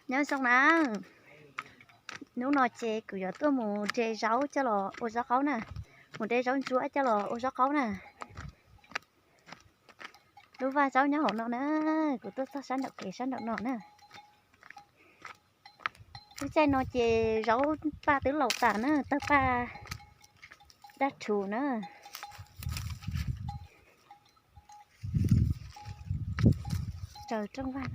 Nyob zoo na, hnub no ces kuv yuav tuaj mus de zaub coj los ua zaub qaub na, mus de zaub ntsuab coj los ua zaub qaub na. Lub vaj zaub nyob hauv no na, kuv tuaj txog sab nraum kev sab nraum no na. Lub caij no ces zaub paj twb laus tas na, tawg paj daj rhuv na. Raws rooj vag.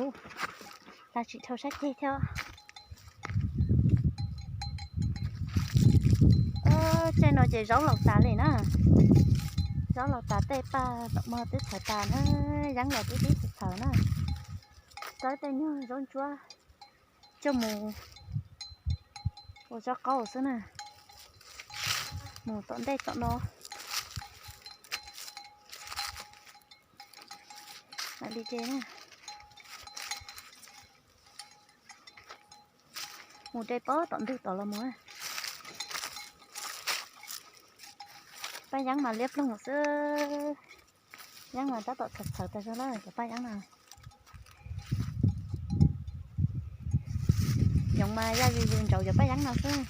Ua, tsis dhau sab ceg thiab. Caij no ces zaub laus tas li na. Zaub laus tas, tej paj tom mog twb txhawv tas na, yeeb los twb twb txhawv na. Txawb tej nyuag zaub ntsuab coj mus ua zaub qaub xwb na. Mus tom ntej tom no mam li de na. Mus de pab tom ntug tod los mus. Paj yeeb mas liab ploog xwb. Yeeb mas tab tom txhawv txhawv tas zog lawm cov paj yeeb no. Yoov mas yaj vwm vwm nraud cov paj yeeb no xwb.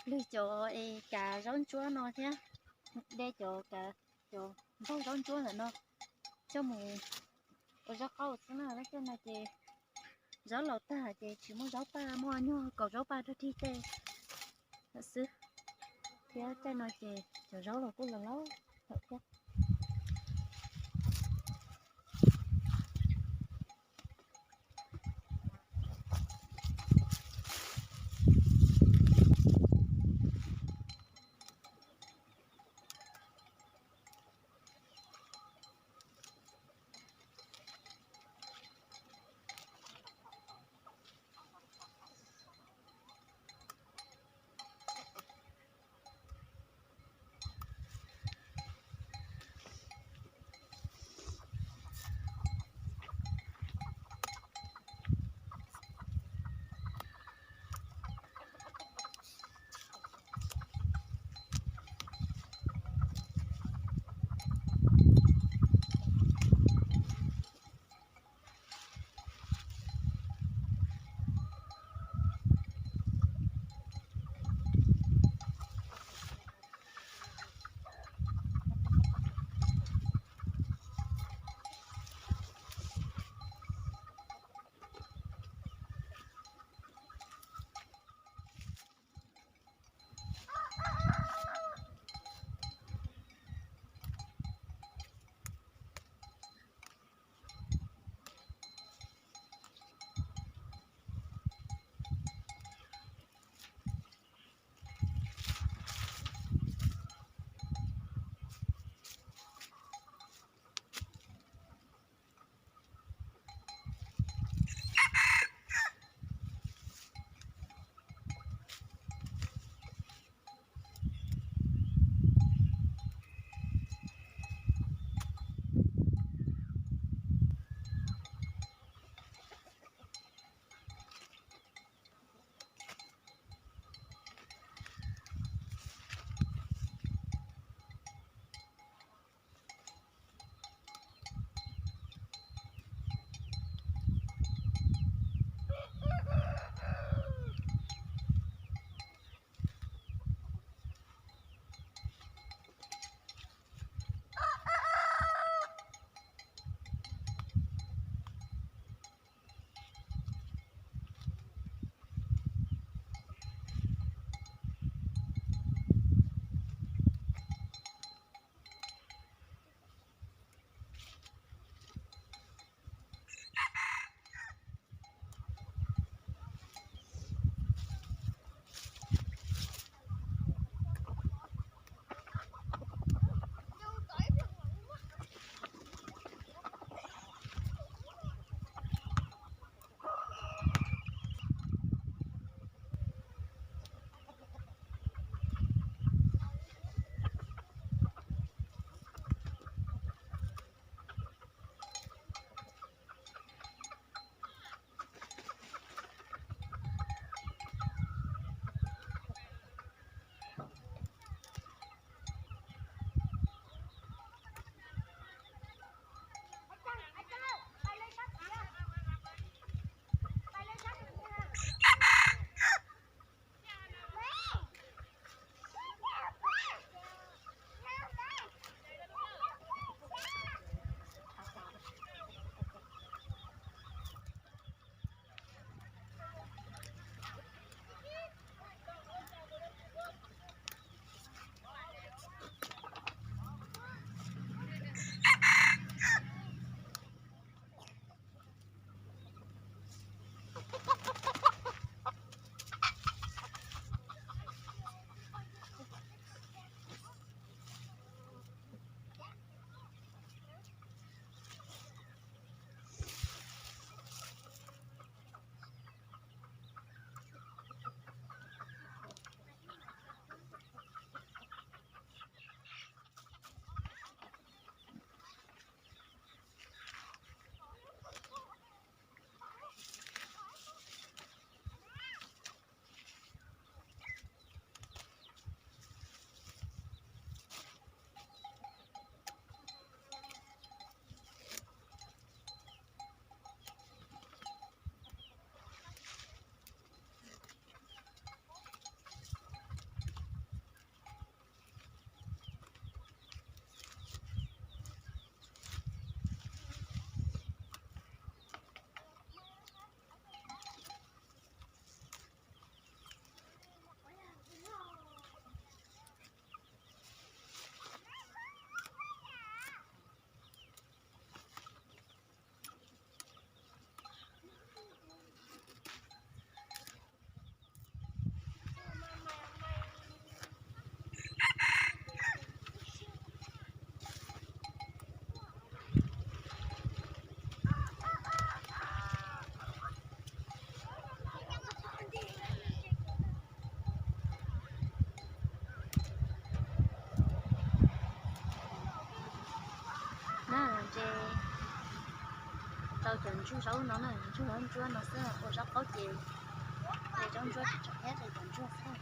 Lwg cov es kav zaub ntsuab no thiab, de cov kav, cov npaug zaub ntsuab ntawm no coj mus ua zaub qaub xwb na. Lub caij no ces zaub laus tag ces tsis muaj zaub paj, muaj nyuag kaus zaub paj rau tig tej lawm xwb. Thiab caij no ces cov zaub los kuj los laus lawm thiab. Tau cov ntsuag zaub no na, ntsuag zaub ntsuab no xwb, ua zaub qaub ces, ces zaub ntsuab tsis tshua thiab, ces cov ntsuag xwb.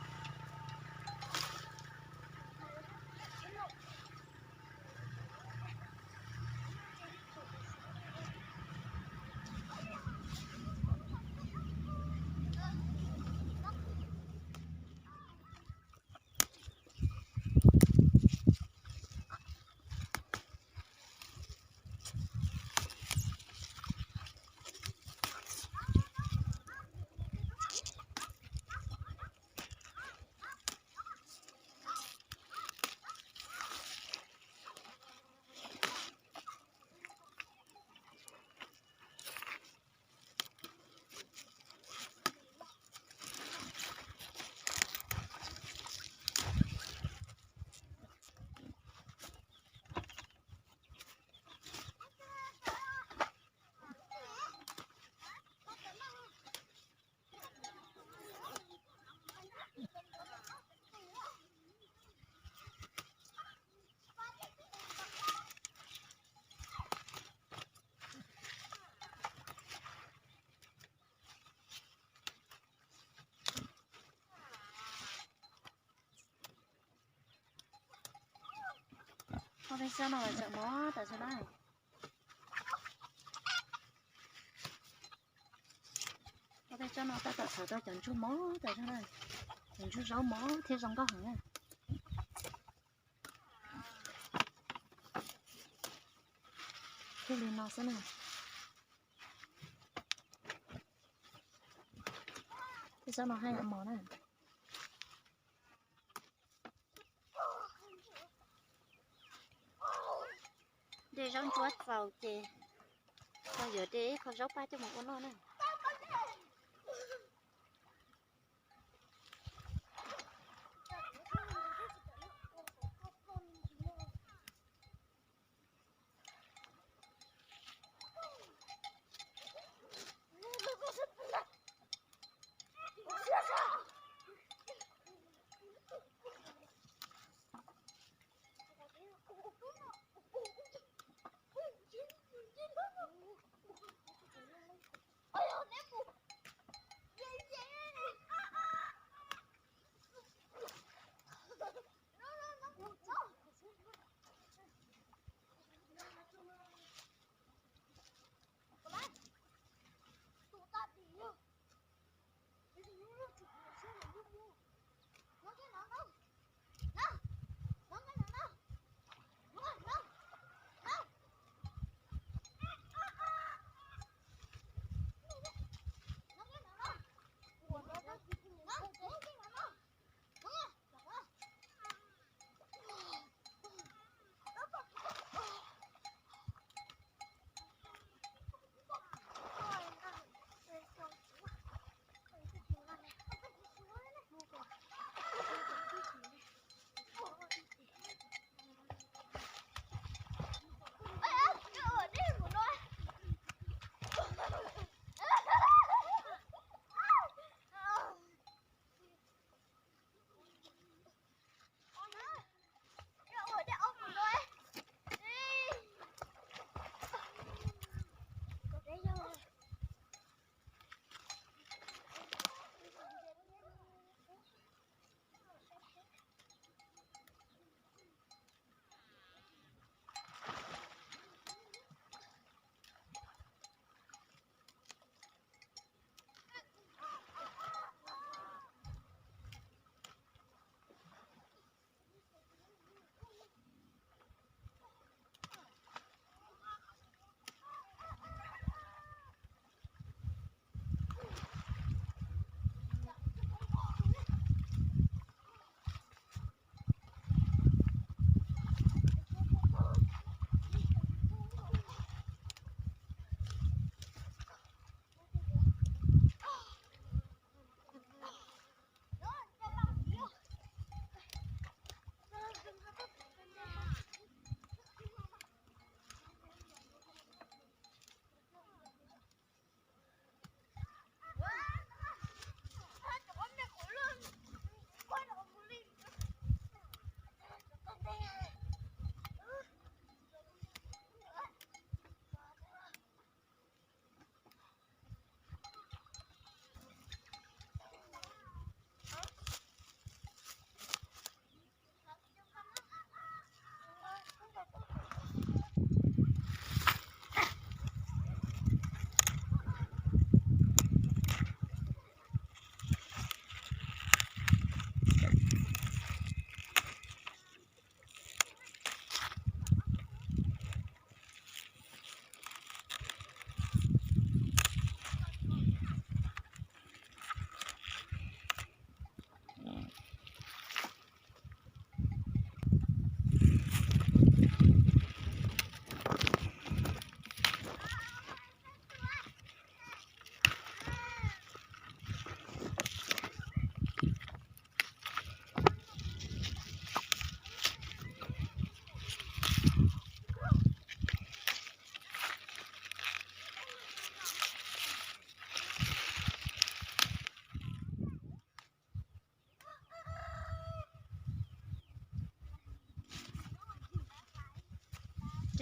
Ob peb tsob no tseem mob tas zog na. Ob peb tsob no tab tom txhawv tau cov ntsuag mob tas zog na. Cov ntsuag zaub mob thiab zoo nkauj heev na. Thiaj li no xwb na. Tej tsob no haj yam mos na. De zaub ntsuab txaus ces ho yuav de ib qho zaub paj coj mus ua noj na.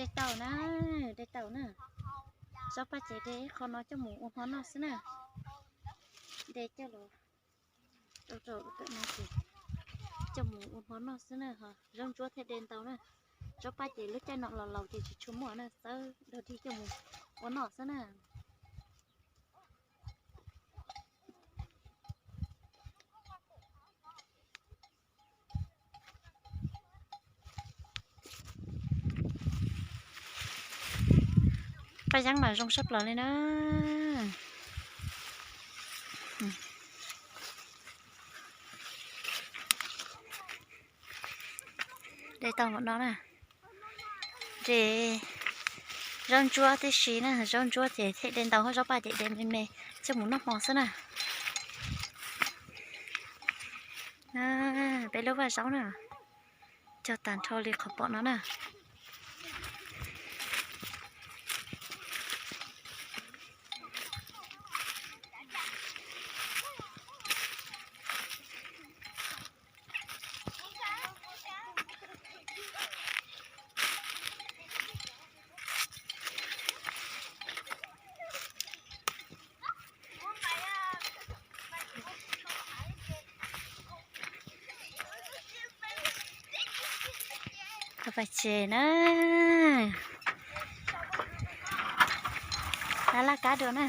De tau na, de tau na. Zaub paj ces de ib qho no coj mus ua hmo noj xwb na. De coj los rau rau ntawm no ces coj mus ua hmo noj xwb na. Ho zaub ntsuab thiaj de ntau na. Zaub paj ces lub caij no los laus ces tsis tshua muaj na, xawb dog dig coj mus ua noj xwb na. Paj yeeb mas zoo sab plaws li na. De tau npaum no na. De zaub ntsuab tib si na, zaub ntsuab ces thiaj de ntau, zaub paj ces de me me coj mus noj hmo xwb na. Peb lub vaj zaub na, cog tag nrho li qhov pom no na. Vaj tsev na, laj laj kab dua na.